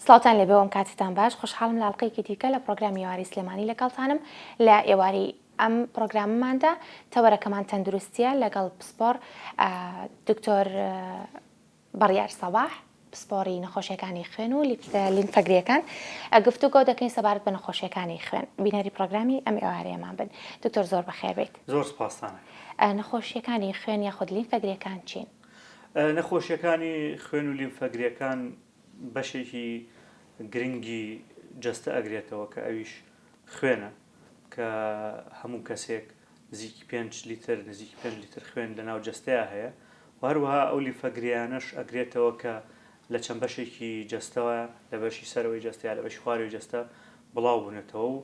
سڵاوتان لێبێ و ئەم کاتەتان باش، خۆشحاڵم لە ئەڵقەیەکی دیکە لە پڕۆگرامی ئێوارەی سلێمانی لەگەڵتانم، لە ئێوارەی ئەم پڕۆگرامەماندا تەوەرەکەمان تەندروستیە لەگەڵ پسپۆڕ دکتۆر بڕیار سەباح پسپۆڕی نەخۆشیەکانی خوێن و لیمفەگریەکان گفتوگۆ دەکەین سەبارەت بە نەخۆشیەکانی خوێن. بینەری پڕۆگرامی ئەم ئێوارەیەمان بن. دکتۆر زۆر بەخێر بێیت. زۆر سپاستان. نەخۆشیەکانی خوێن یاخود لیمفەگریەکان چین؟ نەخۆشیەکانی خوێن و لیمفەگریەکان بەشێکی گرنگی جەستە ئەگرێتەوە کە ئەویش خوێنە کە هەموو کەسێک نزیکی پێنج لیتر نزیکی پێنج لیتر خوێن لە ناو جەستەیا هەیە و هەروەها ئەو لیمفە گرێیانەش ئەگرێتەوە کە لە چەند بەشێکی جەستەوە لە بەشی سەرەوەی جەستە یا لە بەشی خوارەوەی جەستە بڵاو بوونەتەوە و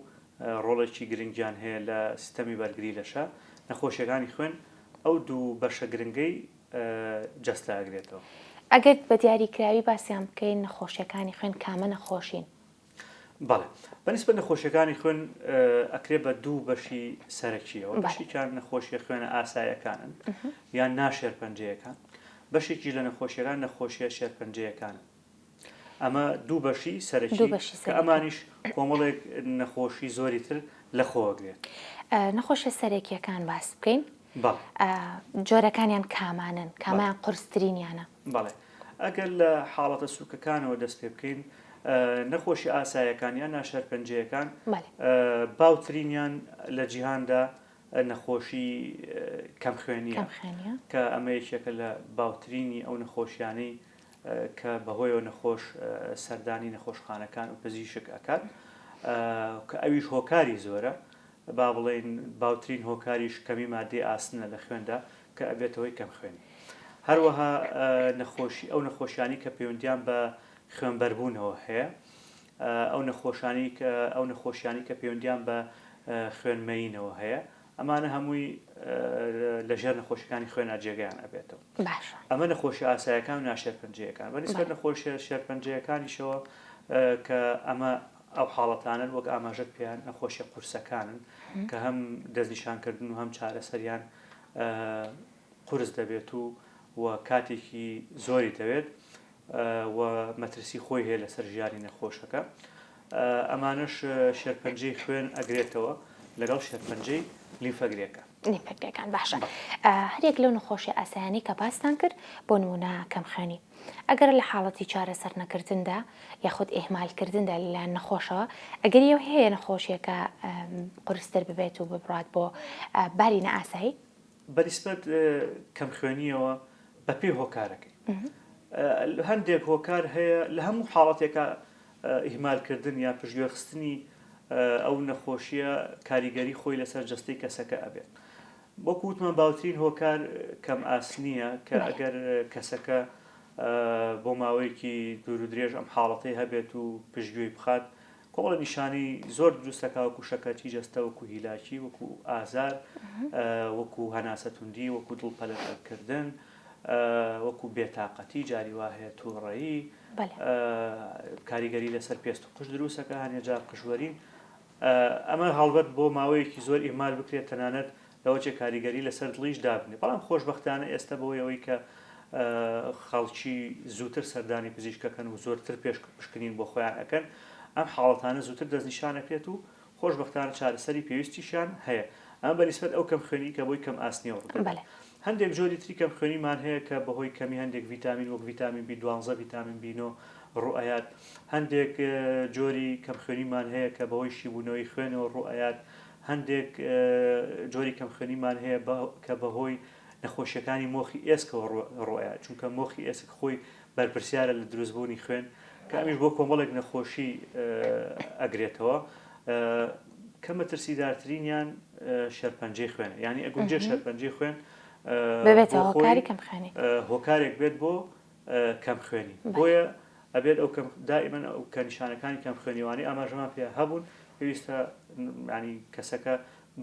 ڕۆڵێکی گرنگیان هەیە لە سیستەمی بەرگری لەشە. نەخۆشیەکانی خوێن ئەو دوو بەشە گرنگەی جەستە ئەگرێتەوە. ئەگەر بە دیاریکراوی باسیان بکەین نەخۆشیەکانی خوێن کامە نەخۆشین؟ بەڵێ بەنیسبەت نەخۆشیەکانی خوێن ئەکرێ بە دوو بەشی سەرەکیەوە بەشێکیان نەخۆشیە خوێنە ئاسایەکانن یان ناشێرپەنجەیەکان بەشێکی لە نەخۆشیەکان نەخۆشیە شێرپەنجەیەکانن ئەمە دوو بەشی سەرەکی کە ئەمانیش کۆمەڵێک نەخۆشی زۆری تر لەخۆگرێت. نەخۆشیە سەرەکیەکان باس بکەین جۆرەکانیان کامانن کامیان قورسترینیانە؟ بەڵێ ئەگەر لە حاڵەتە سووکەکانەوە دەست پێ بکەین نەخۆشی ئاسایەکان یان ناشەرپەنجەیەکان باوترینیان لە جیهاندا نەخۆشی کەمخوێنیە کە ئەمە یەکێکە لە باوترینی ئەو نەخۆشیانەی کە بەهۆیەوە نەخۆش سەردانی نەخۆشخانەکان و پزیشک ئەکات کە ئەویش هۆکاری زۆرە با بڵێین باوترین هۆکاریش کەمی مادەی ئاسنە لە خوێندا کە ئەبێتە هۆی کەمخوێنی. هەروەها نەخۆشی ئەو نەخۆشیانی کە پەیوەندیان بە خوێنبەربوونەوە هەیە، ئەو نەخۆشانی کە ئەو نەخۆشیانی کە پەیوەندیان بە خوێنمەیینەوە هەیە، ئەمانە هەمووی لە ژێر نەخۆشیەکانی خوێنا جێگەیان ئەبێتەوە. باشە. ئەمە نەخۆشی ئاسایەکان و ناشێرپەنجەیەکان. بە نیسبەت نەخۆشیە شێرپەنجەیەکانیشەوە کە ئەمە ئەو حاڵەتانەن وەک ئاماژەت پێیان نەخۆشیە قورسەکانن کە هەم دەستنیشانکردن و هەم چارەسەریان قورس دەبێت و و کاتێکی زۆری دەوێت و مەترسی خۆی هەیە لەسەر ژیانی نەخۆشەکە ئەمانەش شێرپەنجەی خوێن ئەگرێتەوە لەگەڵ شێرپەنجەی لیمفەگرێکە. لیمفەگرێکان باشە هەریەک لەو نەخۆشیە ئاسایانەی کە باستان کرد بۆ نمونە کەمخوێنی ئەگەر لە حاڵەتی چارەسەر نەکردندا یاخود ئیهمال کردندا لەلایەن نەخۆشەوە ئەگەری ئەوە هەیە نەخۆشیەکە قورستر ببێت و ببڕات بۆ باری نائاسایی؟ بەنیسبەت کەمخوێنییەوە بەپێی هۆکارەکەی هەندێک هۆکار هەیە لە هەموو حاڵەتێکا ئیهمالکردن یا پشتگوێخستنی ئەو نەخۆشیە کاریگەری خۆی لەسەر جەستەی کەسەکە ئەبێت. وەکو وتمان باوترین هۆکار کەم ئاسنییە کە ئەگەر کەسەکە بۆ ماوەیەکی دوور و درێژ ئەم حاڵەتەی هەبێت و پشتگوێی بخات کۆمەڵە نیشانەی زۆر دروست دەکات وەکو شەکەتی جەستە وەکو هیلاکی وەکو ئازار وەکو هەناسە توندی وەکو دڵ پەلەپەلکردن وەکو بێتاقەتی جاری وا هەیە تووڕەیی کاریگەری لەسەر پێست و قژ دروستەکە هەنێ جار قژوەرین ئەمە هەڵبەت بۆ ماوەیەکی زۆر ئیهمال بکرێت تەنانەت لەوەچێ کاریگەری لەسەر دڵیش دابنێ بەڵام خۆشبەختانە ئێستا بەهۆی ئەوەی کە خەڵکی زووتر سەردانی پزیشکەکەن و زۆرتر پێش پشکنین بۆ خۆیان ئەکەن ئەم حاڵەتانە زووتر دەستنیشان ئەکرێت و خۆشبەختانە چارەسەری پێویستیشیان هەیە ئەمە بە نیسبەت ئەو کەم خوێنی کە بۆی کەم ئاسنیەوە ڕوودەدات بەلێ. هەندێک جۆری تری کەم خوێنیمان هەیە کە بەهۆی کەمی هەندێک ڤیتامین وەک ڤیتامین بی دوانزە ڤیتامین بی نۆ ڕووئەیات هەندێک جۆری کەم خوێنیمان هەیە کە بەهۆی شیبوونەوەی خوێنەوە ڕووئەیات هەندێک جۆری کەم خوێنیمان هەیە کە بەهۆی نەخۆشیەکانی مۆخی ئێسکەوە ڕووئەیات چونکە مۆخی ئێسک خۆی بەرپرسیارە لە دروستبوونی خوێن کە ئەمیش بۆ کۆمەڵێک نەخۆشی ئەگرێتەوە کە مەترسیدارترینیان شێرپەنجەی خوێنە یعنی ئەگونجێ شێرپەنجەی خوێن ببێتە هۆکاری کەمخوێنی هۆکارێک بێت بۆ کەمخوێنی بۆیە ئەبێت ئەو کەم دائیمەن ئەو کە نیشانەکانی کەمخوێنیوانی ئاماژەمان پێ هەبوون پێویستە ینی کەسەکە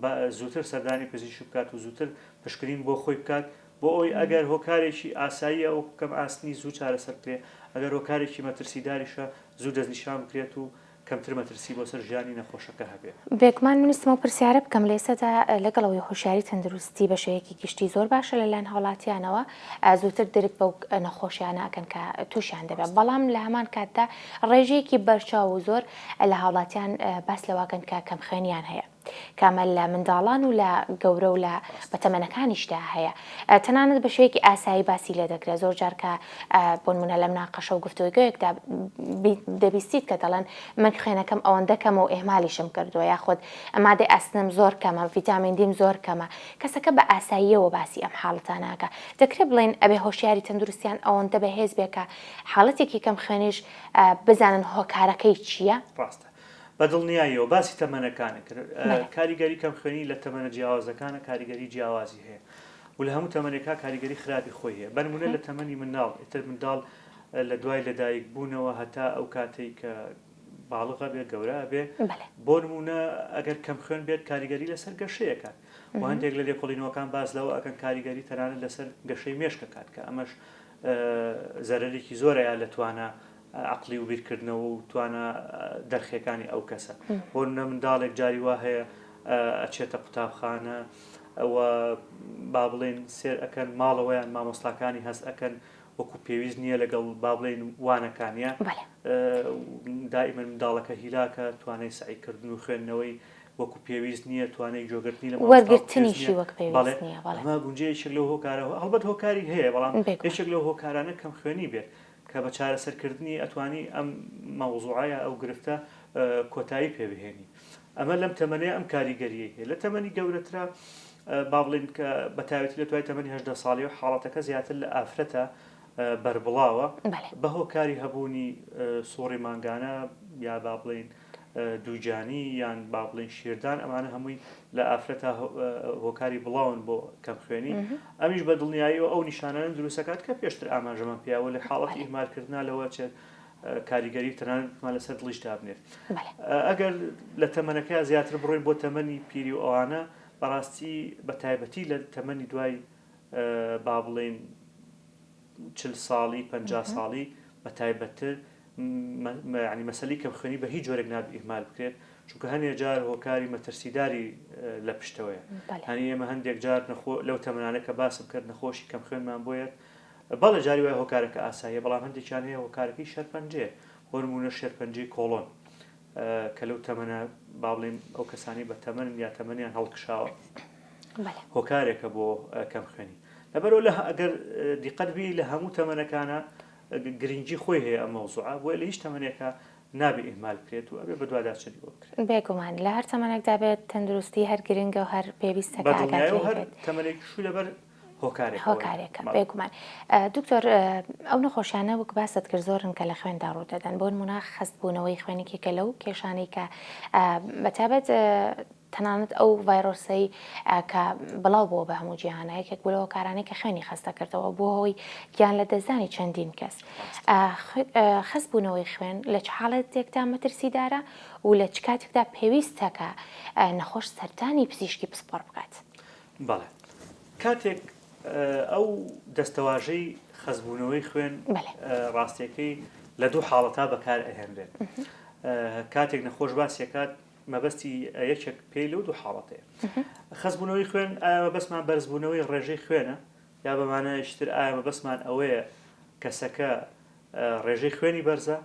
بە زووتر سەردانی پزیشک بکات و زووتر پشکنین بۆ خۆی بکات بۆ ئەوەی ئەگەر هۆکارێکی ئاساییە وەکو کەم ئاسنی زوو چارەسەر بکرێت ئەگەر هۆکارێکی مەترسیداریشە زوو دەستنیشان بکرێت و. کەمتر مەترسی بۆ سەر ژیانی نەخۆشەکە هەبێ. بێگومان من ویستم ئەو پرسیارە بکەم لە ئێستادا لەگەڵ ئەوەی هۆشیاری تەندروستی بە شێوەیەکی گشتی زۆر باشە لەلایەن هاوڵاتیانەوە زووتر درک بەو نەخۆشیانە ئەکەن کە تووشیان دەبێت بەڵام لە هەمان کاتدا ڕێژەیەکی بەرچاو و زۆر لە هاوڵاتیان باس لەوەکەن کە کەمخوێنیان هەیە. کە ئەمە لە منداڵان و لە گەورە و لە بەتەمەنەکانیشدا هەیە تەنانەت بە شێوەیەکی ئاسایی باسی لێ دەکرێت زۆر جار کە بۆ نمونە لە مناقەشە و گفتوگۆیەکدا دەبیستیت کە دەڵێن من خوێنەکەم ئەوەندە کەمە و ئیهمالیشم کردووە یاخود مادەی ئاسنم زۆر کەمە ڤیتامین دیم زۆر کەمە کەسەکە بە ئاساییەوە باسی ئەم حاڵەتانە ئەکا دەکرێت بڵێین ئەبێ هۆشیاری تەندروستیان ئەوەندە بەهێز بێ کە حاڵەتێکی کەم خوێنیش بزانن هۆکارەکەی چییە؟ ڕاستە بە دڵنیاییەوە باسی تەمەنەکانت کرد کاریگەری کەمخوێنی لە تەمەنە جیاوازەکانە کاریگەری جیاوازی هەیە و لە هەموو تەمەنێکا کاریگەری خراپی خۆی هەیە بەنمونە لە تەمەنی منداڵ ئیتر منداڵ لە دوای لەدایک بوونەوە هەتا ئەو کاتەی کە باڵغە بێ گەورە بێ بۆ نمونە ئەگەر کەم خوێن بێت کاریگەری لەسەر گەشەیەکات و هەندێک لە لێکۆڵینەوەکان باس لەوە ئەکەن کاریگەری تەنانەت لەسەر گەشەی مێشکەکات کە ئەمەش زەرەرێکی زۆرەیە لە توانا عەقڵی و بیرکردنەوە و توانا دەرخیەکانی ئەو کەسە بۆ نمونە منداڵێک جاری وا هەیە ئەچێتە قوتابخانە و با بڵێن سێر ئەکەن ماڵەوەیان مامۆستاکانی هەست ئەکەن وەکو پێویست نییە لەگەڵ با بڵێن وانەکانە دائیمەن منداڵەکە هیلاکە توانای سەعیکردن و خوێندنەوەی وەکو پێویست نییە توانای گوێگرتنی لە وەرگرتنیشی وەک پێویست نییە ئەمە گونجێ یەکێک لەو هۆکارە هەڵبەت هۆکاری هەیە بەڵام یەکێک لەو هۆکارانە کەم خوێنی بێت کە بە چارەسەرکردنی ئەتوانی ئەم مەوزوعە یا ئەو گرفتە کۆتایی پێ بهێنی. ئەمە لەم تەمەنەیە ئەم کاریگەریەی هەیە. لە تەمەنی گەورەترا با بڵێین کە بە تایبەتی لە دوای تەمەنی 18 ساڵیەوە حاڵەتەکە زیاتر لە ئافرەتە بەربڵاوە بە هۆکاری هەبوونی سوڕی مانگانە یا با بڵێین دووگیانی یان با بڵێین شیردان ئەمانە هەمووی لە ئافرەتا هۆکاری بڵاون بۆ کەمخوێنی ئەمیش بە دڵنیاییەوە ئەو نیشانانە دروستەکات کە پێشتر ئاماژەمان پیاوە لە حاڵەتی ئیهمالکردنا لەوە چێت کاریگەری تەنانەت لەسەر دڵیش دابنێت ئەگەر لە تەمەنەکە زیاتر بڕۆین بۆ تەمەنی پیری و ئەوانە بەڕاستی بە تایبەتی لە تەمەنی دوای با بڵێین 40 ساڵی 50 ساڵی بە تایبەتتر یانی مەسەلەی کەمخوێنی بە هیچ جۆرێک نابێت ئیهمال بکرێت چونکە هەنێ جار هۆکاری مەترسیداری لە پشتەوەیە هەنی ئێمە هەندێک جار نەخۆ لەو تەمەنانە کە باسم کرد نەخۆشی کەمخوێنمان بۆیەت بەڵێ جاری وای هۆکارەکە ئاساییە بەڵام هەندێکیان هەیە هۆکارەکەی شێرپەنجەیە بۆ نموونە شێرپەنجەی کۆڵۆن کە لەو تەمەنە با بڵێین ئەو کەسانی بە تەمەنن یا تەمەنیان هەڵکشاوە هۆکارێکە بۆ کەمخوێنی لەبەرەوە لە ئەگەر دیقەت بی لە هەموو تەمەنەکانە گرنگی خۆی هەیە ئەم مەوزوعە، بۆیە لە هیچ تەمەنێکا نابێ ئیهمال بکرێت و ئەبێ بەدواداچوونی بۆ بکرێت. بێگومان لە هەر تەمەنێکدا بێت تەندروستی هەر گرنگە و هەر پێویستە کە ئاگات بەدڵنیایەوە لێی هەر بێت. تەمەنێکیش و لەبەر هۆکارێکەوەیە. هۆکارێکە بەڵێ. بێگومان. دکتۆر ئەو نەخۆشیانە وەک باست کرد زۆرن کە لە خوێندا ڕوودەدەن بۆ نموونە خەستبوونەوەی خوێن یەکێکە لەو کێشانەی کە بەتایبەت تەنانەت ئەو ڤایرۆسەی کە بڵاو بووە بە هەموو جیهانە یەکێک بوو لەو هۆکارانەی کە خوێنی خەستە کردەوە بووە هۆی گیان لەدەستدانی چەندین کەس. خەست بوونەوەی خوێن لە چ حاڵەتێکدا مەترسیدارە و لە چ کاتێکدا پێویستە کە نەخۆش سەردانی پزیشکی پسپۆڕ بکات؟ بەڵێ کاتێک ئەو دەستەواژەی خەستبوونەوەی خوێن ڕاستیەکەی لە دوو حاڵەتا بەکار ئەهێنرێت کاتێک نەخۆش باسیەکات مەبەستی یەکێک پێی لەو دوو حاڵەتەیە. خەستبوونەوەی خوێن ئایا مەبەستمان بەرزبوونەوەی ڕێژەی خوێنە یا بە مانایەکی تر ئایا مەبەستمان ئەوەیە کەسەکە ڕێژەی خوێنی بەرزە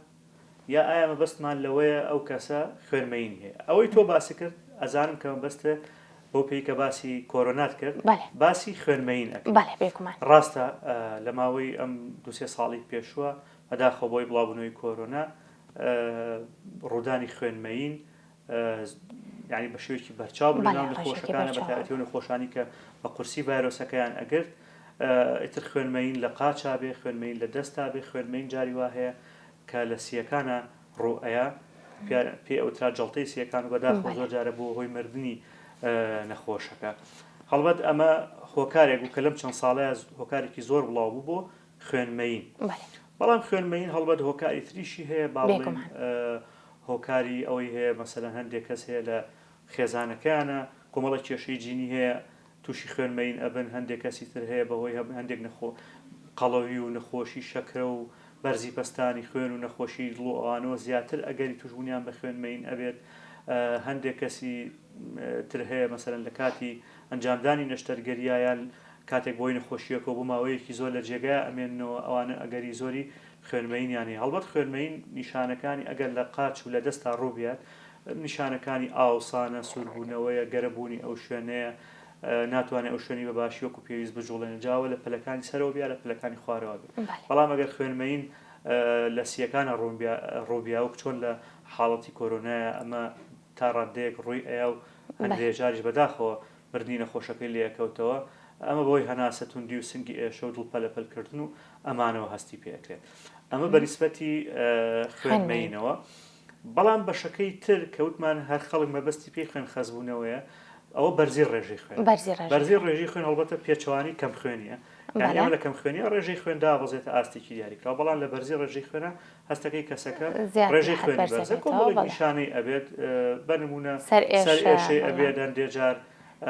یا ئایا مەبەستمان لەوەیە ئەو کەسە خوێنمەیینی هەیە ئەوەی تۆ باسی کرد ئەزانم کە مەبەستە بەو پێی کە باسی کۆرۆنات کرد باسی خوێنمەیین ئەکەی بێگومان ڕاستە لە ماوەی ئەم دوسێ ساڵی پێشووە بەداخەوە بۆی بڵاوبوونەوەی کۆرۆنا ڕوودانی خوێن مەیین یانی بە شێوەیەکی بەرچاو بوو لەناو نەخۆشەکانە بە تایبەتی ئەو نەخۆشانی کە بە قورسی ڤایرۆسەکەیان ئەگرت ئیتر خوێن مەیین لە قاچا بێ خوێن مەیین لە دەستا بێ خوێن مەیین جاری وا هەیە کە لە سییەکانە ڕوو ئەیا پێی ئەوترا جەڵتەی سییەکان و بەداخەوە زۆر جارە بووە هۆی مردنی نەخۆشەکە هەڵبەت ئەمە هۆکارێک بوو کە لەم چەند ساڵەیە هۆکارێکی زۆر بڵاو بوو بۆ خوێن مەیین بەڵام خوێن مەیین هەڵبەت هۆکاری تریشی هەیە با بڵێین هۆکاری ئەوەی هەیە مەسەلەن هەندێک کەس هەیە لە خێزانەکەیانە کۆمەڵە کێشەی جینی هەیە تووشی خوێن مەیین ئەبن هەندێک کەسی تر هەیە بەهۆی هەندێک نەخۆ قەڵەوی و نەخۆشی شەکرە و. بەرزی پەستانی خوێن و نەخۆشی دڵ و ئەوانەوە زیاتر ئەگەری توشبوونیان بە خوێن مەیین ئەبێت. هەندێک کەسی تر هەیە مەسەلەن لە کاتی ئەنجامدانی نەشتەرگەرییا یان کاتێک بۆی نەخۆشییەکەوە بۆ ماوەیەکی زۆر لە جێگایا ئەمێننەوە ئەوانە ئەگەری زۆری خوێنمەیینیان هەیە. هەڵبەت خوێنمەیین نیشانەکانی ئەگەر لە قاچ و لە دەستا ڕووبیات نیشانەکانی ئاوسانە، سووربوونەوەیە، گەرمبوونی ئەو شوێنەیە، ناتوانێت ئەو شوێنی بە باشی وەکو پێویست بجوڵێنێت جا ئەوە لە پەلەکانی سەرەوە بێ یا لە پەلەکانی خوارەوە بێ. بەڵام ئەگەر خوێنمەیین لە سییەکانا ڕووبیا وەک چۆن لە حاڵەتی کۆرۆنایە ئەمە تا ڕاددەیەک ڕووی ئەیا و هەندێ جاریش بەداخەوە مردنی نەخۆشەکەی لێ ئەکەوتەوە، ئەمە بەهۆی هەناسە توندی و سنگی ئێشە و دڵ پەلەپەل کردن و ئەمانەوە هەستی پێ ئەکرێت. ئەمە بە نیسبەتی خوێن مەیینەوە. بەڵام بەشەکەی تر کە وتمان هەر خەڵک مەبەستی پێی خوێن خەستبوونەوەیە، ئەوە بەرزی ڕێژەی خوێنە. بەرزی ڕێژەی خوێن هەڵبەتە پێچەوانەی کەمخوێنییە. یانی ئەمە لە کەمخوێنییە ڕێژەی خوێن دابەزێتە ئاستێکی دیاریکراو، بەڵام لە بەرزی ڕێژەی خوێنە هەستەکەی کەسەکە ڕێژەی خوێنی بەرزە کۆمەڵێک نیشانەی ئەبێت بە نمونە سەر ئێشەی ئەبێت هەندێ جار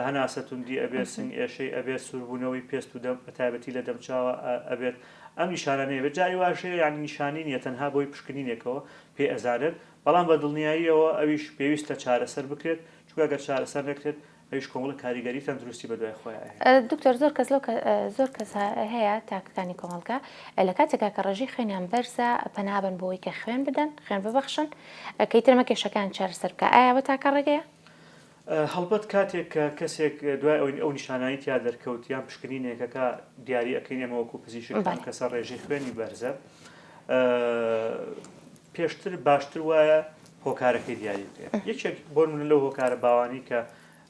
هەناسە توندی ئەبێت سنگ ئێشەی ئەبێت سووربوونەوەی پێست و دەم بەتایبەتی لە دەمچاوە ئەبێت ئەم نیشانانەی ئەبێت جاری واش هەیە یانی نیشانی نییە تەنها بۆی پشکنینێکەوە پێی ئەزانێت بەڵام بە دڵنیاییەوە ئەویش پێویستە چارەسەر بکرێت چونکە گەر چارەسەر نەکرێت ئەویش کۆمەڵێک کاریگەری تەندروستی بەدوای خۆیا ئەهێنێت. دکتۆر زۆر کەس لەو زۆر کەس هەیە تاکەکانی کۆمەڵگا لە کاتێکا کە ڕێژەی خوێنیان بەرزە پەنا بەن بۆ ئەوەی کە خوێن بدەن خوێن ببەخشن کە ئیتر ئەمە کێشەکان چارەسەر بکا ئایا ئەوە تاکە ڕێگەیە؟ هەڵبەت کاتێک کە کەسێک دوای ئەوەی ئەو نیشانانەی تیا دەرکەوت یان پشکنینێکەکە دیاری ئەکەین ئێمە وەکو پزیشک کە ئەم کەسە ڕێژەی خوێنی بەرزە پێشتر باشتر وایە هۆکارەکەی دیاری بکرێت یەکێک بۆ نمونە لەو هۆکارە باوانەی کە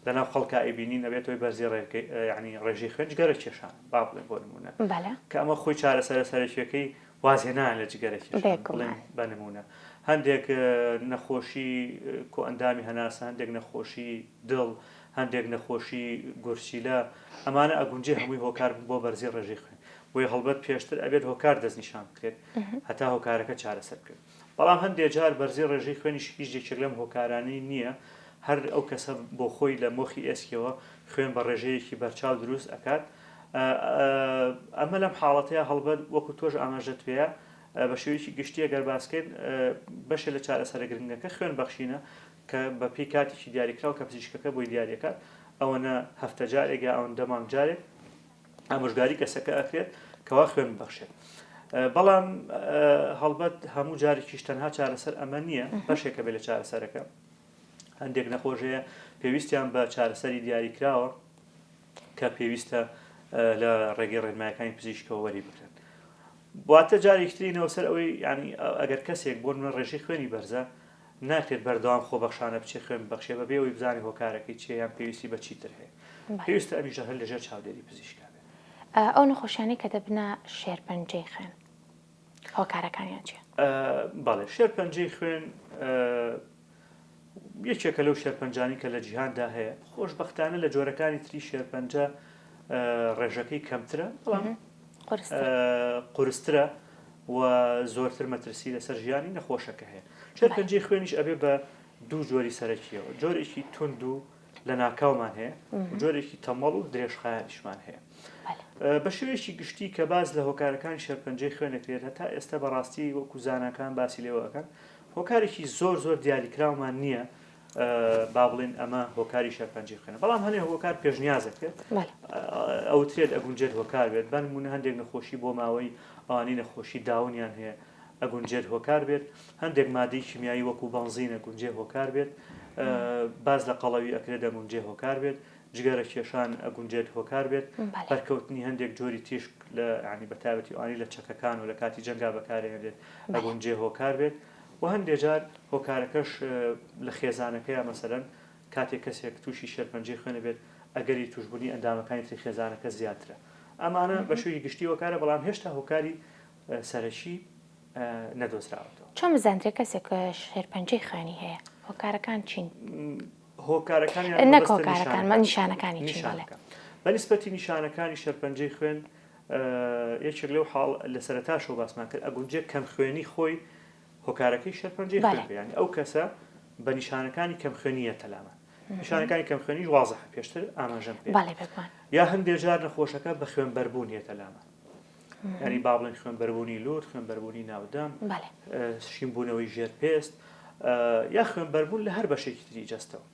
لەناو خەڵکا ئەیبینین ئەبێت هۆی بەرزی ڕێگەی یعنی ڕێژەی خوێن جگەرە کێشان با بڵێن بۆ نمونە کە ئەمە خۆی چارەسەرە سەرەکیەکەی وازهێنان لە جگەرە کێشان بڵێن بە نمونە هەندێک نەخۆشی کۆئەندامی هەناسە هەندێک نەخۆشی دڵ هەندێک نەخۆشی گورچیلە ئەمانە ئەگونجێ هەمووی هۆکار بن بۆ بەرزی ڕێژەی خوێن بۆیە هەڵبەت پێشتر ئەبێت هۆکار دەستنیشان بکرێت هەتا هۆکارەکە چارەسەر بکرێت بەڵام هەندێ جار بەرزی ڕێژەی خوێنیش هیچ یەکێک لەم هۆکارانەی نییە، هەر ئەو کەسە بۆ خۆی لە مۆخی ئێسکیەوە خوێن بە ڕێژەیەکی بەرچاو دروست ئەکات. ئەمە لەم حاڵەتەیا هەڵبەت وەکو تۆش ئاماژەت پێیا بە شێوەیەکی گشتی ئەگەر باس کەین بەشێ لە چارەسەرە گرنگەکە خوێن بەخشینە کە بە پێی کاتێکی دیاریکراو کە پزیشکەکە بۆی دیاریەکات ئەوەنە هەفتە جارێک یا ئەوەندە مانگ جارێک ئامۆژگاری کەسەکە ئەکرێت کەوا خوێن ببەخشێت بەڵام هەڵبەت هەموو جارێکیش تەنها چارەسەر ئەمە نییە بەشێکە بێ لە چارەسەرەکە هەندێک نەخۆش هەیە پێویستیان بە چارەسەری دیاریکراوە کە پێویستە لە ڕێگەی ڕێنمایەکانی پزیشکەوە وەری بگرن واتە جارێکترینەوە سەر ئەوەی ینی ئەگەر کەسێک بۆ نمونە ڕێژەی خوێنی بەرزە ناکرێت بەردەوام خۆبەخشانە بچێت خوێن ببەخشێ بەبێ ئەوەی بزانێت هۆکارەکەی چییە یان پێویستی بە چیتر هەیە. پێویستە ئەمیش هەر لەژێر چاودێری پزیشکا بێت. ئەو نەخۆشیانەی کە دەبنە شێرپەنجەی خوێن هۆکارەکانیان چییە؟ بەڵێ شێرپەنجەی خوێن یەکێکە لەو شێرپەنجانەی کە لە جیهاندا هەیە، خۆشبەختانە لە جۆرەکانی تری شێرپەنجە ڕێژەکەی کەمترە بەڵام قورسترە و زۆرتر مەترسی لەسەر ژیانی نەخۆشەکە هەیە. شێرپەنجەی خوێنیش ئەبێ بە دوو جۆری سەرەکیەوە، جۆرێکی توند و لەناکاومان هەیە و جۆرێکی تەمەڵ و درێژخایەنیشمان هەیە. بە شێوەیەکی گشتی کە باس لە هۆکارەکانی شێرپەنجەی خوێن دەکرێت هەتا ئێستا بەڕاستی وەکو زاناکان باسی لێوە ئەکەن هۆکارێکی زۆر زۆر دیاریکراومان نییە با بڵێین ئەمە هۆکاری شێرپەنجەی خوێنە بەڵام هەنێ هۆکار پێشنیاز دەکرێت ئەوترێت ئەگونجێت هۆکار بێت بە نمونە هەندێک نەخۆشی بۆ ماوەی ئەوانی نەخۆشی داونیان هەیە ئەگونجێت هۆکار بێت هەندێک مادەی کیمیایی وەکو بەنزین ئەگونجێ هۆکار بێت باز لە قەڵەوی ئەکرێت دەگونجێ هۆکار بێت جگەرە کێشان ئەگونجێت هۆکار بێت بەرکەوتنی هەندێک جۆری تیشک لە ینی بە تایبەتی ئەوانی لە چەکەکان و لە کاتی جەنگا بەکارێنرێت ئەگونجێ هۆکار بێت وە هەندێ جار هۆکارەکەش لە خێزانەکەیا مەسەلەن کاتێک کەسێک تووشی شێرپەنجەی خوێن ئەبێت ئەگەری تووشبوونی ئەندامەکانی تری خێزانەکە زیاترە ئەمانە بە شێوەیەکی گشتی هۆکارە بەڵام هێشتا هۆکاری سەرەکی نەدۆزراوەتەوە. چۆن بزاندرێت کەسێک شێرپەنجەی خوێنی هەیە؟ هۆکارەکان چین؟ هۆکارەکانیان نەک هۆکارەکان نیشانەکانی چین؟ نیشانەکان بە نیسبەتی نیشانەکانی شێرپەنجەی خوێن یەکێک لەو حاڵ لە سەرەتاشەوە باسمان کرد ئەگونجێ کەمخوێنی خۆی هۆکارەکەی شێرپەنجەی خوێن بێ یانی ئەو کەسە بە نیشانەکانی کەمخوێنی یەتە لامان نیشانەکانی کەمخوێنیش وازحە پێشتر ئاماژەم پێ یا هەندێ جار نەخۆشەکە بە خوێنبەربوون یەتە لامان. ینی با بڵێن خوێنبەربوونی لوت، خوێنبەربوونی ناودەم، شینبوونەوەی ژێر پێست یا خوێنبەربوون لە هەر بەشێکی تری جەستەوە.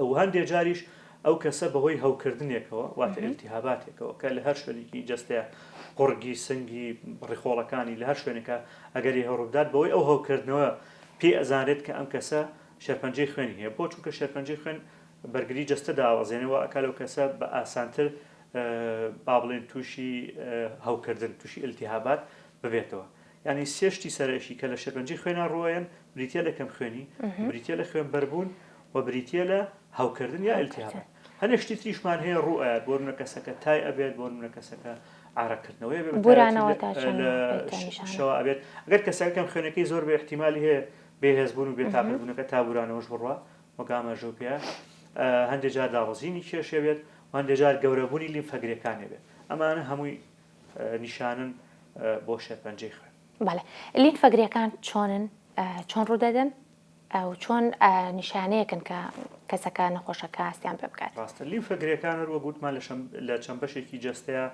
و هەندێ جاریش ئەو کەسە بەهۆی هەوکردنێکەوە واتە ئیلتیهاباتێکەوە کە لە هەر شوێنێکی جەستەیە قوڕگی سنگی ڕیخۆڵەکانی لە هەر شوێنێکە ئەگەری هەڕووبدات بەوەی ئەو هەوکردنەوە پێی ئەزانرێت کە ئەم کەسە شێرپەنجەی خوێنی هەیە بۆ چونکە شێرپەنجەی خوێن بەرگری جەستە داوەزێنێ و ئەکا لەو کەسە بە ئاسانتر با بڵێن تووشی هەوکردن تووشی ئیلتیهابات ببێتەوە یانی سێ شتی سەرەکی کە لە شێرپەنجەی خوێنا ڕووەیەن بریتیە لە کەمخوێنی، بریتیە لە خوێنبەربوون و بریتیە لە هەوکردن یا ئیلتیهابات. هەنێ شتی تریشمان هەیە ڕوو ئەیات بۆ نمونە کەسەکە تای ئەبێت بۆ نمونە کەسەکە عارەقکردنەوەی ئەبێت بورانەوە تا چەند لە شەوا ئەبێت ئەگەر کەسەکە کەمخوێنەکەی زۆر بێ ئیحتیمالی هەیە بێهێزبوون و بێتاقەتبوونەکە تا بورانەوەش بڕوا وەک ئاماژەو پێیا هەندێ جار دابەزینی کێش ئەبێت و هەندێ جار گەورەبوونی لیمفەگرێکان ئەبێت ئەمانە هەمووی نیشانەن بۆ شێرپەنجەی خوێن. بەڵێ لیمفەگرێکان چۆنن چۆن ڕوودەدەن و چۆن نیشانەیەکن کە کەسەکە نەخۆشەکە هەستیان پێ بکات؟ ڕاستە لیمفەگرێکان هەر وەک وتمان لە چەند بەشێکی جەستەیە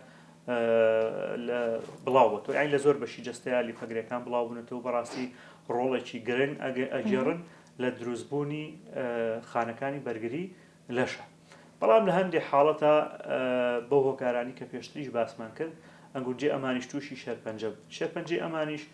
لە بڵاو بۆتەوە یانی لە زۆر بەشی جەستەیە لیمفەگرێکان بڵاو بوونەتەوە بەڕاستی ڕۆڵێکی گرنگ ئەگێڕن لە دروستبوونی خانەکانی بەرگری لەشە. بەڵام لە هەندێ حاڵەتا بەو هۆکارانی کە پێشتریش باسمان کرد ئەنگونجێ ئەمانیش تووشی شێرپەنجە بن. شێرپەنجەی ئەمانیش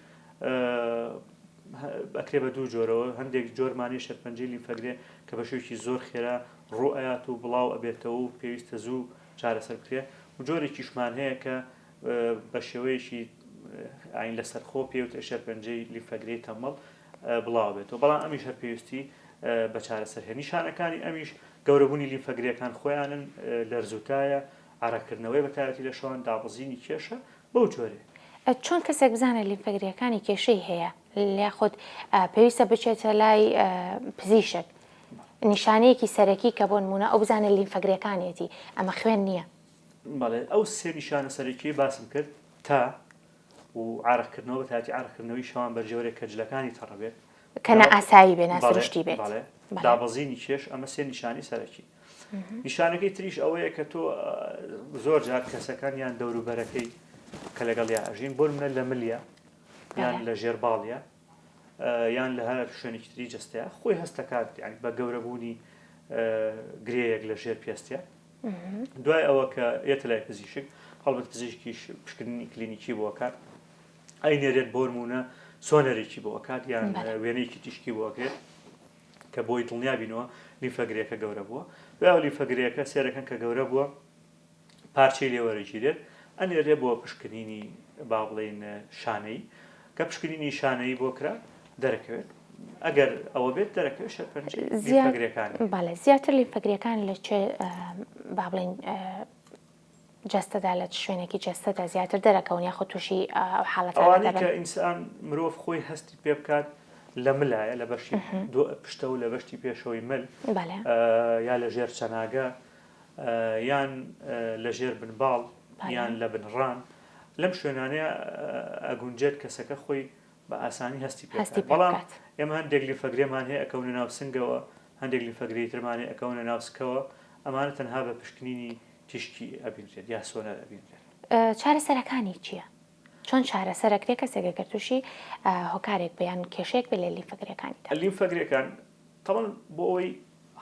ئەکرێ بە دوو جۆرەوە، هەندێک جۆرمان هەیە شێرپەنجەی لیمفەگرێ کە بە شێوەیەکی زۆر خێرا ڕوو ئەیات و بڵاو ئەبێتەوە و پێویستە زوو چارەسەر بکرێ و جۆرێکیشمان هەیە کە بە شێوەیەکی ئاین لەسەرخۆ پێوترێ شێرپەنجەی لیمفەگرێی تەمەڵ بڵاوبێتەوە، بەڵام ئەمیش هەر پێویستی بە چارەسەر هەیە. نیشانەکانی ئەمیش گەورەبوونی لیمفەگرێکان خۆیانن، لەرزوتایە، عەرەقکردنەوەیە بە تایبەتی لە شەوان، دابەزینی کێشە، بەو جۆرەیە. چۆن کەسێک بزانێت لیمفەگرێکانی کێشەی هەیە یاخود پێویستە بچێتە لای پزیشک؟ نیشانەیەکی سەرەکی کە بۆ نموونە ئەو بزانێت لیمفەگرێکانیەتی ئەمە خوێن نییە. بەڵێ ئەو سێ نیشانە سەرەکیەی باسم کرد، تا، و عارەق کردنەوە بە تایبەتی عارەق کردنەوەی شەوان بە جۆرێک کە جلەکانی تەڕ بێت کە نائاسایی بێ ناسروشتی بێت بەڵێ دابەزینی کێش ئەمە سێ نیشانی سەرەکی نیشانەکەی تریش ئەوەیە کە تۆ زۆر جار کەسەکان یان دەوروبەرەکەی کە لەگەڵ یا ئەژین بۆ منە لە ملیا یان لە ژێر باڵە یان لە هەر شوێنێکی تری جستەیە خۆی هەستەکات یعنی بە گەورەبوونی گرەیەک لە ژێر پێستە دوای ئەوە کە یەتە لای پزیشک هەڵبەت پزیشکیش پشکنینی کلینیکی بۆ ئەکات ئەینێرێت بۆ نمونە سۆنەرێکی بۆ ئەکات یان وێنەیەکی تیشکی بۆ ئەکرێت کە بۆی دڵنیا بینەوە لیمفەگرێکە گەورە بووە دوای لیمفەگرێکە سێرەکەن کە گەورە بووە پارچەی لێوەرەگیرێت ئەنێرێ بۆ پشکنینی با بڵێین شانەی کە پشکنینی شانەیی بۆ کرا دەرەکەوێت ئەگەر ئەوە بێت دەرەکەوێت شێرپەنجەی لیمفەگرێکانی. بەڵێ زیاتر لیمفەگرێکان لە چێ با بڵێین جەستەدا لە چ شوێنێکی جەستەدا زیاتر دەرەکەون یاخود تووشی ئەو حاڵەتانە ئەوانەی دەبن؟ کە ئینسان مرۆڤ خۆی هەستی پێ بکات لە ملایە لە بەشی پشتە و لە بەشتی پێشەوەی مل بەڵێ یا لە ژێر چەناگە یان لە ژێر بن باڵ یان لە بن ڕان لەم شوێنانەیە ئەگونجێت کەسەکە خۆی بە ئاسانی هەستی پێ هەستی پێ بەڵام بکات. ئێمە هەندێک لیمفەگرێمان هەیە ئەکەونە ناو سنگەوە هەندێک لیمفەگرێی ترمان هەیە ئەکەونە ناو سکەوە ئەمانە تەنها بە پشکنینی تیشکی ئەبینرێت یا سۆنەر ئەبینرێت. چارەسەرەکانی چییە؟ چۆن چارەسەر ئەکرێ کەسێک ئەگەر تووشی هۆکارێک بێ یان کێشەیەک بێ لە لیمفەگرێکانیدا؟ لیمفەگرێکان تەبعەن بۆ ئەوەی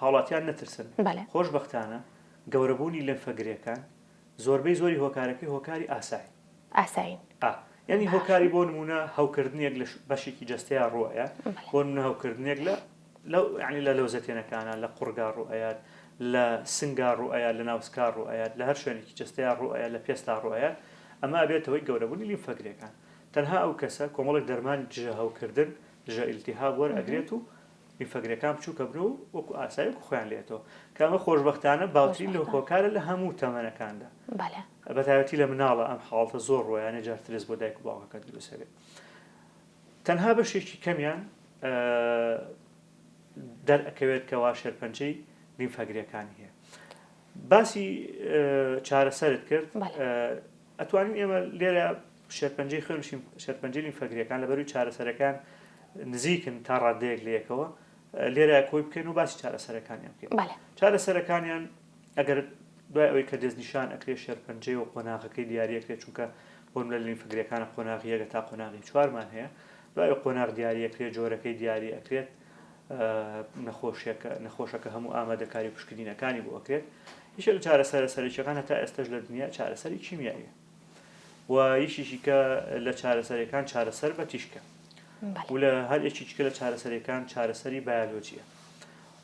هاوڵاتیان نەترسن، خۆشبەختانە گەورەبوونی لیمفەگرێکان زۆربەی زۆری هۆکارەکەی هۆکاری ئاسایین. ئاسایین. ئا. یانی هۆکاری بۆ نموونە هەوکردنێک لە بەشێکی جەستەیا ڕوو ئەیات، بۆ نموونە هەوکردنێک لە لەو یانی لە لەوزەتێنەکانا لە قوڕگا ڕوو ئەیات، لە سنگا ڕوو ئەیات، لە ناوسکا ڕوو ئەیات، لە هەر شوێنێکی جەستەیا ڕوو ئەیات، لە پێستا ڕوو ئەیات، ئەمە ئەبێتە هۆی گەورەبوونی لیمفەگرێکان. تەنها ئەو کەسە کۆمەڵێک دەرمانی دژە هەوکردن، دژە ئیلتیهاب وەرئەگرێت و لیمفەگرێکان بچووک ئەبن و وەکو ئاسایی وەکو خۆیان لێتەوە کە ئەمە خۆشبەختانە باوترین لە هۆکارە لە هەموو تەمەنەکاندا بە تایبەتی لە مناڵە ئەم حاڵەتە زۆر ڕۆیانە جار ترس بۆ دایک و باوکەکە دروست ئەبێت تەنها بەشێکی کەمیان دەرئەکەوێت کەوا شێرپەنجەی لیمفەگرێکانی هەیە باسی چارەسەرت کرد ئەتوانین ئێمە لێرە شێرپەنجەی خوێن و شێرپەنجەی لیمفەگرێکان لەبەروی چارەسەرەکان نزیکن تا ڕادەیەک لە یەکەوە لێرە کۆی بکەین و باسی چارەسەرەکانیان بکەین چارەسەرەکانیان ئەگەر دوای ئەوەی کە دەستنیشان ئەکرێ شێرپەنجەی و قۆناغەکەی دیاریەکرێت چونکە بۆ نمونە لە لیمفەگرێکانە قۆناغی یەک تا قۆناغی چوارمان هەیە دوای قۆناغ دیاری ئەکرێت جۆرەکەی دیاری ئەکرێت نەخۆشیەکە نەخۆشەکە هەموو ئامادەکاری و پشکنینەکانی بۆ ئەکرێت یەکێک لە چارەسەرە سەرەکیەکان هەتا ئێستەش لە دنیا چارەسەری کیمیاییە و یەکێکی کە لە چارەسەرەکان چارەسەر بە تیشکە و لە هەر یەکێکی کە لە چارەسەرەکان چارەسەری بایۆلۆجیە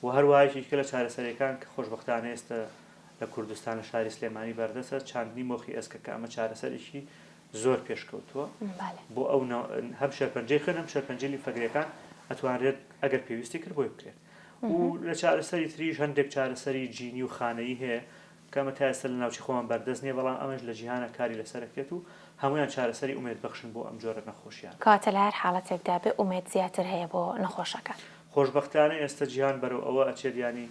و هەروە یەکێکی کە لە چارەسەرەکان کە خۆشبەختانە ئێستا لە کوردستان لە شاری سلێمانی بەردەستە چاندنی مۆخی ئێسکە کە ئەمە چارەسەرێکی زۆر پێشکەوتووە بۆ ئەو هەم شێرپەنجەی خوێن هەم شێرپەنجەی لیمفەگرێکان ئەتوانرێت ئەگەر پێویستی کرد بۆی بکرێت و لە چارەسەری تریش هەندێک چارەسەری جینی و خانەیی هەیە کە ئەمە تا ئێستا لە ناوچەی خۆمان بەردەست نییە بەڵام ئەمەش لە جیهانا کاری لەسەر ئەکرێت و هەموویان چارەسەری ئومێدبەخشن بۆ ئەم جۆرە نەخۆشیانە. کەواتە لە هەر حاڵەتێکدا بێ ئومێد زیاتر هەیە بۆ نەخۆشەکە. خۆشبەختانە ئێستا جیهان بەرەو ئەوە ئەچێت یانی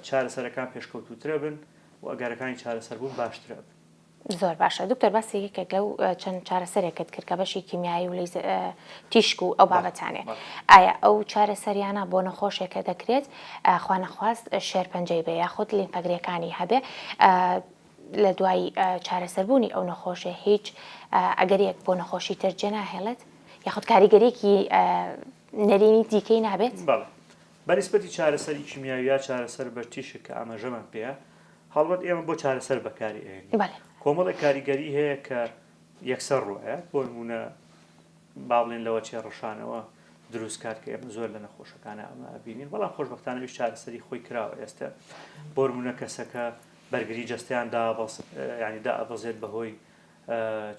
چارەسەرەکان پێشکەوتووترەبن و ئەگەرەکانی چارەسەربوون باشترئەبن. زۆر باشە دکتۆر باسی یەکێک لەو چەند چارەسەرێکت کرد کە بەشی کیمیایی و تیشک و ئەو بابەتانێ ئایا ئەو چارەسەریانە بۆ نەخۆشێکە دەکرێت خوانەخواست شێرپەنجەی بێ یاخود لیمفەگرێکانی هەبێ لە دوای چارەسەربوونی ئەو نەخۆشێ هیچ ئەگەرێک بۆ نەخۆشی تر جێناهێڵێت یاخود کاریگەریکی نەرێنی دیکەی نابێت؟ بەڵێ بەنیسبەتی چارەسەری کیمیاوی یا چارەسەر بە تیشک کە ئاماژەمان پێیە هەڵبەت ئێمە بۆ چارەسەر بەکاری ئەهێنین بەڵێ. کۆمەڵێک کاریگەری هەیە کە یەکسەر ڕوئەیات بۆ نمونە با بڵێن لەوە چێ ڕشانەوە دروست کات کە ئێمە زۆر لە نەخۆشەکانە ئەمە ئەبینین بەڵام خۆشبەختانە ئەویش چارەسەری خۆی کراوە ئێستا بۆ نمونە کەسەکە بەرگری جەستەیان دابەز یعنی دائەبەزێت بەهۆی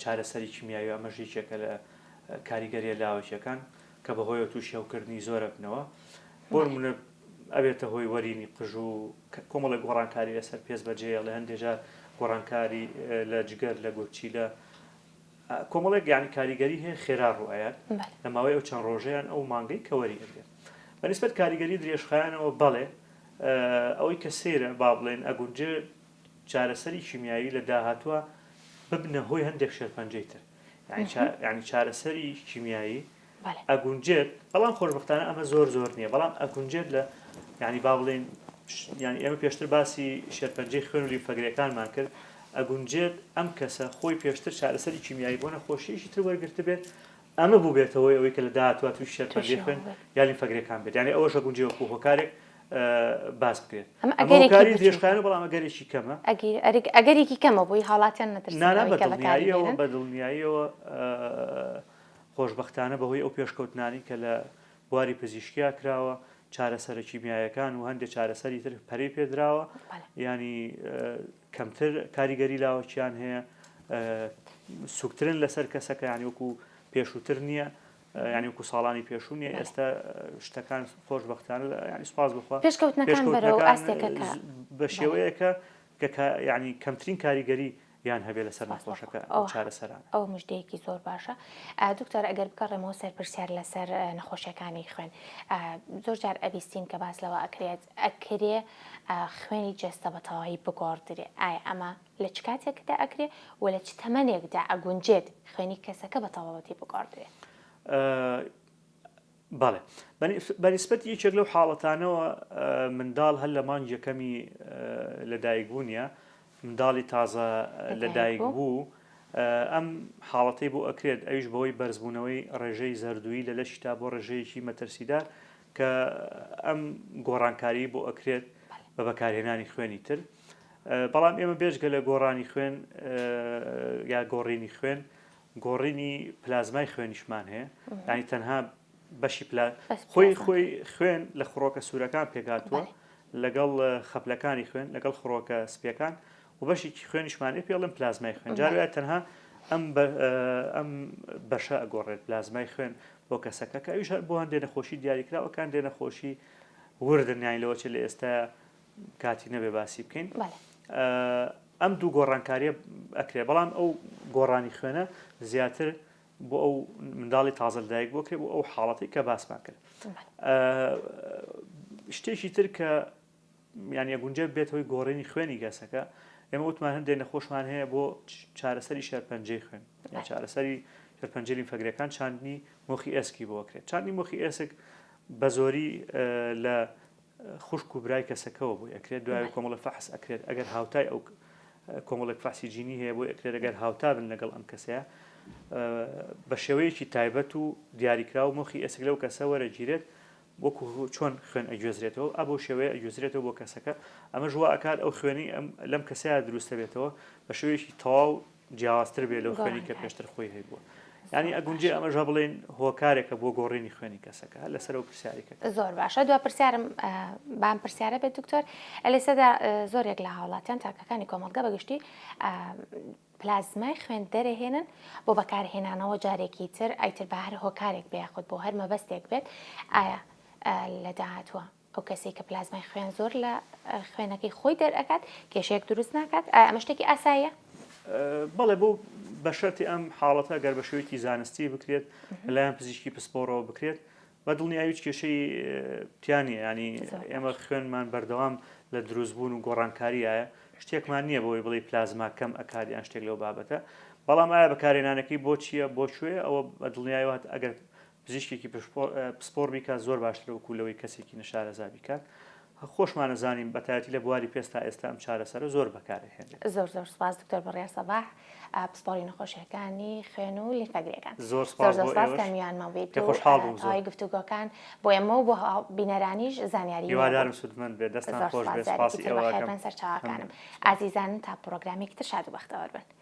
چارەسەری کیمیاوی ئەمەش یەکێکە لە کاریگەریە لاوەکیەکان کە بەهۆیەوە تووشی هەوکردنی زۆر ئەبنەوە بۆ نمونە ئەبێتە هۆی وەرینی قژ و کۆمەڵێک گۆڕانکاری لەسەر پێست بەجێیەڵێ هەندێک جار گۆڕانکاری لە جگەر لە گورچیلە کۆمەڵێک یانی کاریگەری هەیە خێرا ڕوئەیات لە ماوەی ئەو چەند ڕۆژەیان ئەو مانگەی کە وەری ئەگرێت بەنیسبەت کاریگەری درێژخایەنەوە بەڵێ ئەوەی کە سەیرە با بڵێن ئەگونجێ چارەسەری کیمیایی لە داهاتووە ببنە هۆی هەندێک شێرپەنجەی تر یعنی چارەسەری کیمیایی ئەگونجێت بەڵام خۆشبەختانە ئەمە زۆر زۆر نییە بەڵام ئەگونجێت لە یعنی با بڵێن یعنی ئێمە پێشتر باسی شێرپەنجەی خوێن و لیمفەگرەکانمان کرد ئەگونجێت ئەم کەسە خۆی پێشتر چارەسەری کیمیایی بۆ نەخۆشیەکی تر وەرگرتبێت ئەمە بووبێتە هۆی ئەوەی کە لە داهاتووە تووشی شێرپەنجەی خوێن یا لیمفەگرەکان بێت یعنی ئەوەش ئەگونجێ وەکوو هۆکارێک باس بکرێت ئەمە ئەمە ئەگەرێکی هۆکاری بچووکە. درێژخایەنە بەڵام ئەگەرێکی کەمە. ئەگیر ئەرگ ئەگەرێکی کەمە بۆی هاوڵاتیان نەترسن نا نا لەوەی بە کە بەکاری دڵنیاییەوە بێنن. بە دڵنیاییەوە خۆشبەختانە بەهۆی ئەو پێشکەوتنانەی کە لە بواری پزیشکیا کراوە چارەسەرە کیمیایەکان و هەندێک چارەسەری تر پەرەی پێدراوە بەڵێ. یانی کەمتر کاریگەری لاوەکیان هەیە سوکترن لەسەر کەسەکە یانی وەکو پێشووتر نییە یانی وەکو ساڵانی پێشوو نییە ئێستا شتەکان خۆشبەختانە یانی سوپاس بخوا پێشکەوتنەکان بەرەو ئاستێکە کە بە شێوەیەکە کە یانی کەمترین کاریگەری یان هەبێ لەسەر نەخۆشەکە ئەو چارەسەرانە. ئەوە مژدەیەکی زۆر باشە دکتۆر ئەگەر بگەڕێمەوە سەر پرسیار لەسەر نەخۆشیەکانی خوێن زۆر جار ئەبیستین کە باس لەوە ئەکرێت ئەکرێ خوێنی جەستە بە تەواوی بگۆڕدرێ ئایا ئەمە لە چ کاتێکدا ئەکرێ و لە چ تەمەنێکدا ئەگونجێت خوێنی کەسەکە بە تەواوەتی بگۆڕدرێ؟ بەڵێ بە نیسبەتی یەکێک لەو حاڵەتانەوە منداڵ هەر لە مانگ یەکەمی لەدایکبوونیە منداڵی تازە لەدایک بوو ئەم حاڵەتەی بۆ ئەکرێت ئەویش بەوەی بەرزبوونەوەی ڕێژەی زەردووی لە لەشی تا بۆ ڕێژەیەکی مەترسیدار کە ئەم گۆڕانکاری بۆ ئەکرێت بە بەکارهێنانی خوێنی تر بەڵام ئێمە بێجگە لە گۆڕانی خوێن یا گۆڕینی خوێن گۆڕینی پلازمای خوێنیشمان هەیە ینی تەنها بەشی پلا خۆی خۆی خوێن لە خڕۆکە سوورەکان پێکهاتووە لەگەڵ خەپلەکانی خوێن لەگەڵ خڕۆکە سپیەکان و بەشێکی خوێنیشمان پێ ئەڵێن پلازمای خوێن جار تەنها ئەم ئەم بەشە ئەگۆڕێت پلازمای خوێن بۆ کەسەکە کە ئەویش هەر بۆ هەندێ نەخۆشی دیاریکراوە کە هەندێ نەخۆشی وردن یانی لەوە چێ لە ئێستا کاتی نەبێ باسی بکەین ئەم دوو گۆڕانکاریە ئەکرێ بەڵام ئەو گۆڕانی خوێنە زیاتر بۆ ئەو منداڵی تازە لەدایک بۆ کرێ بۆ ئەو حاڵەتی کە باسمان کرد شتێکی تر کە یان یەگونجە بێت هۆی گۆڕینی خوێنی گەسەکە ئێمە وتمان هەندێک نەخۆشمان هەیە بۆ چارەسەری شێرپەنجەی خوێن یا چارەسەری شێرپەنجەی لیمفەگرەکان چاندنی مۆخی ئێسکی بۆ کرێت چاندنی مۆخی ئێسک بە زۆری لە خوشک و برای کەسەکەوە بۆی ئەکرێت دوای کۆمەڵە فەحس ئەکرێت ئەگەر هاوتای ئەو. کۆمەڵێک فەحسی جینی هەیە بۆی ئەکرێت ئەگەر هاوتا بن لەگەڵ ئەم کەسەیە بە شێوەیەکی تایبەت و دیاریکراو مۆخی ئێسک لەو کەسە وەرەگیرێت وەکو چۆن خوێن ئەگوێزرێتەوە ئە بەو شێوەیە ئەگوێزرێتەوە بۆ کەسەکە ئەمەش وا ئەکات ئەو خوێنەی ئەم لەم کەسەیە دروست دەبێتەوە بە شێوەیەکی تەواو جیاوازتر بێ لەو خوێنی کە پێشتر خۆی هەیبووە یانی ئەگونجێ ئەمەش بڵێین هۆکارێکە بۆ گۆڕینی خوێنی کەسەکە لەسەر ئەو پرسیاری کە زۆر باشە دوا پرسیارم بام پرسیارە بێت دکتۆر لەسەدا زۆرێک لە هاوڵاتیان تاکەکانی کۆمەڵگە بەگشتی پلازمای خوێن دەرەهێنن بۆ بەکارهێنانەوە جارێکی تر ئەیتر بە هەر هۆکارێک بێ یاخود بۆ هەر مەبەستێک بێت ئایا لە داهاتووە ئەو کەسەی کە پلازمای خوێن زۆر لە خوێنەکەی خۆی دەرئەکات کێشەیەک دروست ناکات ئایا ئەمە شتێکی ئاساییە؟ بەڵێ بۆ بە شەرتی ئەم حاڵەتە گەر بە شێوەیەکی زانستی بکرێت لەلایەن پزیشکی پسپۆڕەوە بکرێت بە دڵنیایی هیچ کێشەی تیا نییە ینی ئێمە خوێنمان بەردەوام لە دروستبوون و گۆڕانکاریایە شتێکمان نییە بۆی بڵێ پلازما کەم ئەکات یان شتێک لەو بابەتە بەڵام ئایا بەکارێنانەکەی بۆ چییە بۆ کوێ ئەوە بە دڵنیایەوە ئەگەر پزیشکێکی پسپۆڕ بیکات زۆر باشترە وەکو لەوەی کەسێکی نەشارەزا بیکات خۆشمان ئەزانین بەتایبەتی لە بواری پێست تا ئێستا ئەم چارەسەرە زۆر بەکارئەهێنرێت. زۆر زۆر سوپاس دکتۆر بڕیار سەباح پسپۆڕی نەخۆشیەکانی خوێن و لیمفەگرێکان. زۆر سوپاس زۆر بۆ سوپاس ئێوەش کە میوانمان بوویت پێ و خۆشحاڵ بووم زۆر. تەواوی گفتوگۆکان بۆ ئێمە و بۆ بینەرانیش زانیاری نوێ بوو. هیوادارم سوودمەند بێت دەستان زۆر خۆش سوپاس بێت جارێکی سوپاسی تر ئێوە بەخێر ئەکەم. بێن سەرچاوەکانم. مەمنون سوپاس. ئازیزانم تا پڕۆگرامێکی تر شاد و بەختەوەر بن.